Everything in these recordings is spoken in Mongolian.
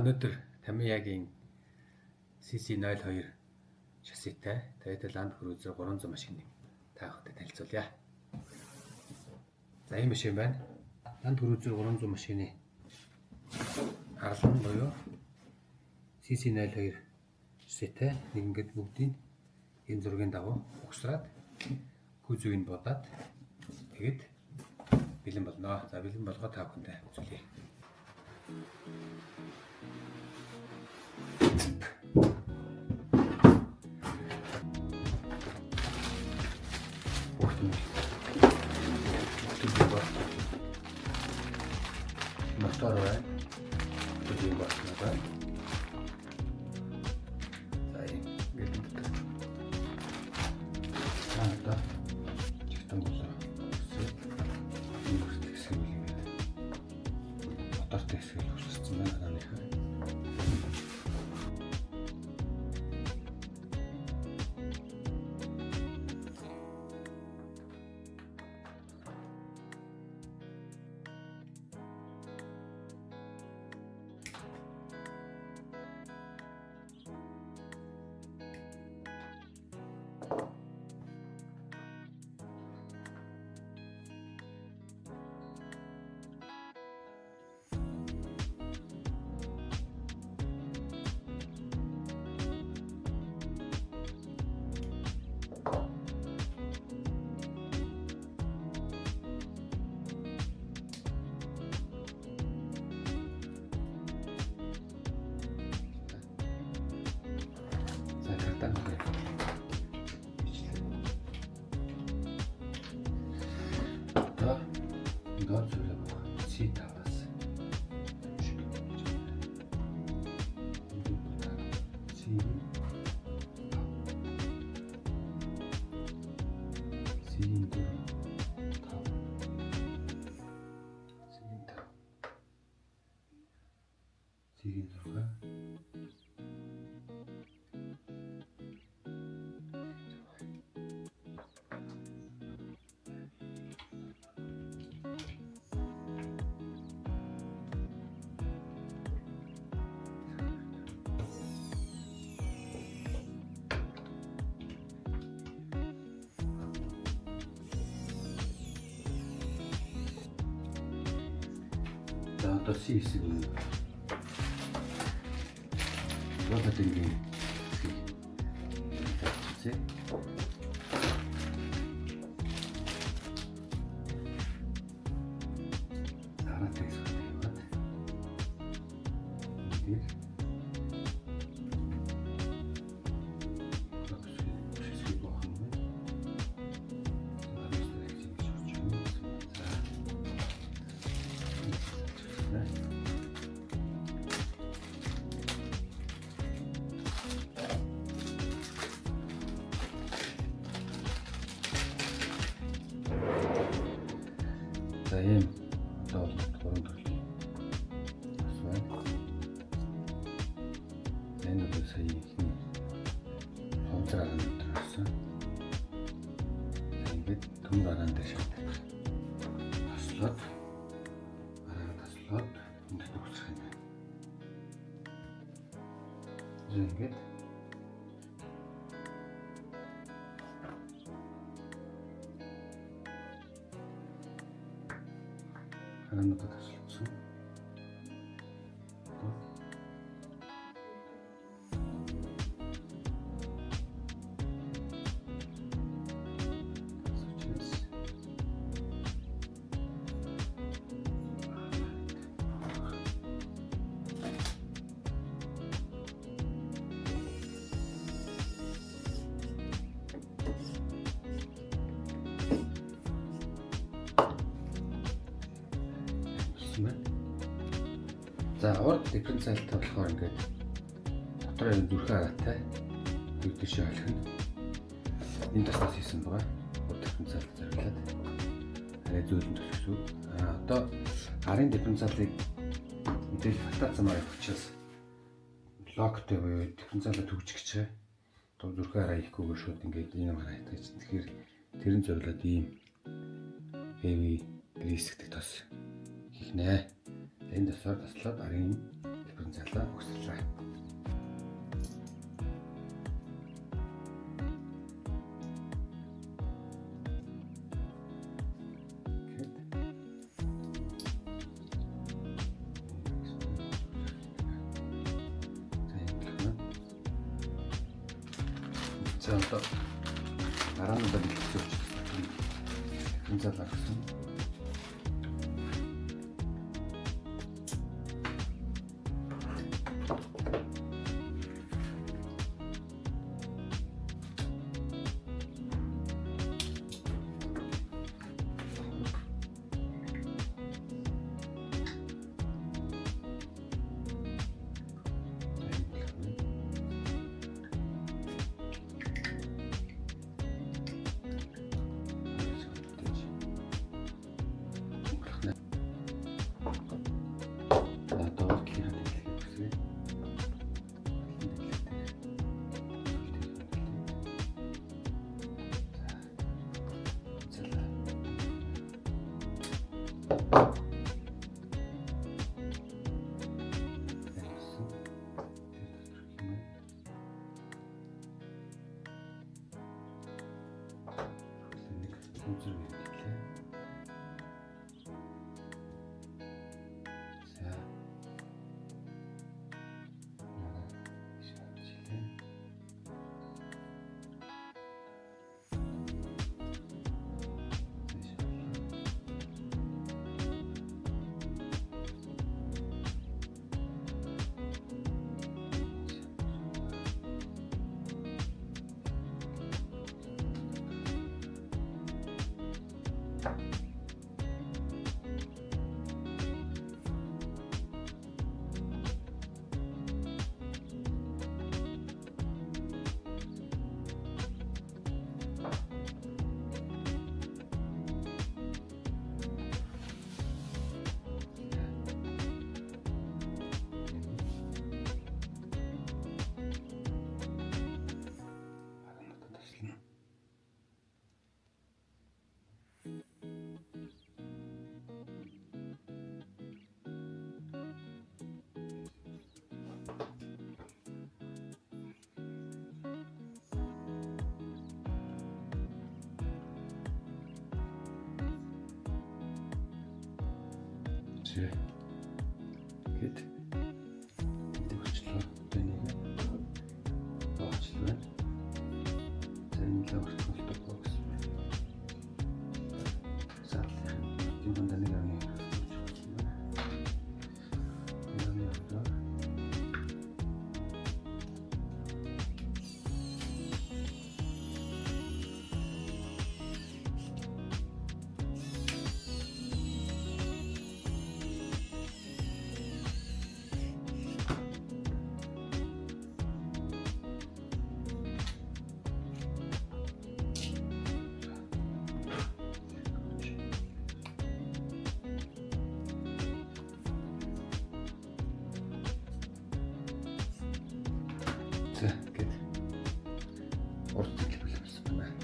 Өнөөдөр Tamiya-гийн CC02 шасситай Toyota Land Cruiser 300 машиныг та бүхэндээ танилцуулъя. За, ийм машин байна. Land Cruiser 300 машины арлан буюу CC02 шасситай нэг ингээд бүгдийг энэ зургийн дагуу угсраад кузовыг будаад тэгээд бэлэн болно. За, бэлэн болгоо та бүхэндээ үзүүлье. Бүгд юм мотор байна. Бүгд юм байна. За, ийм ингээд дотор. За, одоо чигтэн болоо. Энэ хүртэл хэсэг үл ингээд мотортой хэсгийг хөсөрсөн байна ханааныхаа. За, кардан бичлээ. Одоо доор зүйлээ болох C5-аас шиг C C4 5 C5 C6. За, одоо C хэсэг нь роботын хэсгийг тавьчихъя. Хараатай хэсэг тавиад энэ дээр хэсгийг боох юм байна. За. За, ийм одоо бол гурван төрлийн бас байна. За, энэ бол сая ихний хомзор араан дээр гарсан. За, ингээд төмөр араан дээр шатах. Тослоод араа тослоод энд төгсөх юм байна. За, ингээд хараануудад тослогдсон. Байна. За, урд дифференциалтай болохоор ингээд дотор юм зүрхэн араатай нэг дэшээ холих нь энэ тасаас хийсэн байгаа. Урд дифференциалд зориулаад арай зөөлөн тос гэсэн үг. А одоо арын дифференциалыг мэдээж фатат замаар явах учраас локтой буюу дифференциалаа төгжих гэж байгаа. Зүрхэн араа хийхгүйгээр шууд ингээд энэ мараа хатгаж. Тэгэхээр тэрэн зориулаад ийм heavy grease гэдэг тос хийх нэ. Энэ тосоор тослоод арын дифференциалаа За одоо гараануудаа бэлтгэж учраас дифференциал гаргасан. Гэт гэдэг болчлоо. Одоо энийг боочлоо байна. За энэ л орчуулдаг бокс. Садлах. Тийм дундаа нэг амны байна. Нэг амны. За гэт урд дэлбэл болсон байна.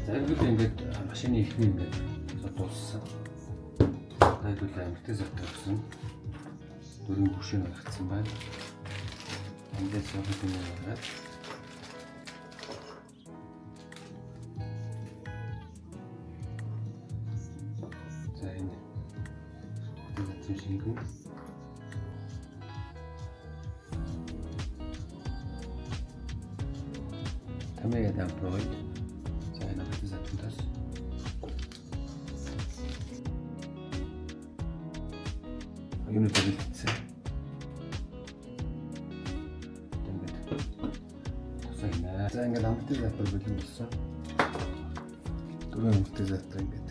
За ерөнхийдөө ингээд машины эхний ингээд дууссан. Тайлбарлаа амортизатор өгсөн. Дөрвөн бүшин гаргацсан байна. Эндээс явах юм гаргаад за энэ амортизаторын шингэн Тамига дампроид. За энэ амортизаторын тос. Юуны бэлдсэн. Ингээд тосоо хийнэ. За ингээд амортизатор бэлэн болсон. Дөрвөн амортизатор ингээд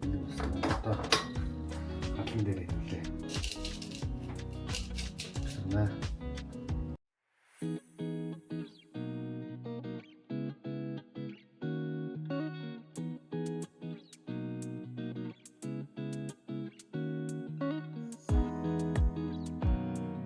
бэлэн болсон. Одоо хадлан дээр хэвлээ. Санаа.